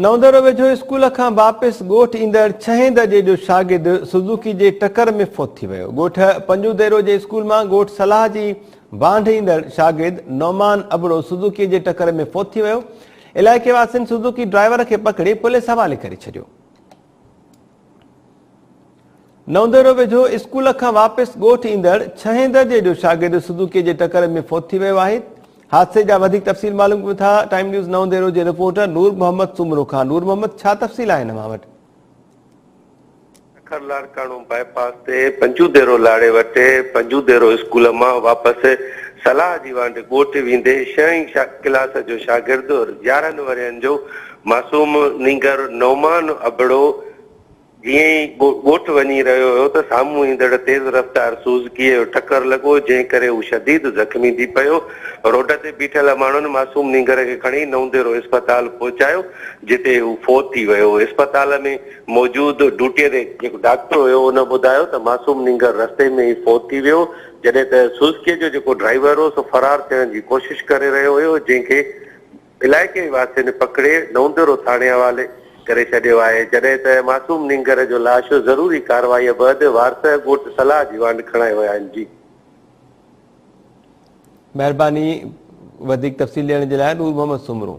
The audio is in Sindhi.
نئون ديرو ويجهو اسڪول کان واپس ڳوٺ ايندڙ ڇهين درجي جو شاگرد سوزوڪي جي ٽڪر ۾ فوت ٿي ويو. ڳوٺ پنجو ديرو جي اسڪول مان ڳوٺ صلاح جي وانڍ ايندڙ شاگرد نعمان ابڙو سوزوڪي جي ٽڪر ۾ فوت ٿي ويو. علائقي واسين سوزوڪي ڊرائيور کي پڪڙي پوليس حوالي ڪري ڇڏيو. نئون ديرو ويجهو اسڪول کان واپس ڳوٺ ايندڙ ڇهين درجي جو شاگرد سوزوڪي جي ٽڪر ۾ فوت ٿي ويو آهي. حادثي جا وڌيڪ تفصيل معلوم ڪيون ٿا ٽائيم نيوز نئون ديرو جي رپورٽر نور محمد سومرو کان. نور محمد ڇا تفصيل آهن اوهان وٽ؟ سکر لاڙڪاڻو باء پاس تي پنجو ديرو لاڙي وٽ پنجو ديرو اسڪول مان واپس صلاح جي وانڍ ڳوٺ ويندي ڇهين ڪلاس جو شاگرد 11 ورهين جو معصوم نينگر نعمان ابڙو جيئن ئي ڳوٺ وڃي رهيو هيو ته سامهون ايندڙ تيز رفتار سوزڪيء جو ٽڪر لڳو، جنهن ڪري هو شديد زخمي ٿي پيو. روڊ تي بيٺل ماڻهن معصوم نينگر کي کڻي نئون ديرو اسپتال پهچايو، جتي هو فوت ٿي ويو. اسپتال ۾ موجود ڊيوٽيء تي جيڪو ڊاڪٽر هيو، ان ٻڌايو ته معصوم نينگر رستي ۾ ئي فوت ٿي ويو، جڏهن ته سوزڪيء جو جيڪو ڊرائيور هو، سو فرار ٿيڻ جي ڪوشش ڪري رهيو هيو، جنهن کي علائقي واسين پڪڙي نئونديرو ٿاڻي حوالي ڪري ڇڏيو آهي، جڏهن ته معصوم نينگر جو لاش ضروري ڪارروائي بعد وارث ڳوٺ صلاح جي وانڍ کڻائي ويا آهن. جي. مهرباني وڌيڪ تفصيل ڏيڻ جي لاء نور محمد سومرو.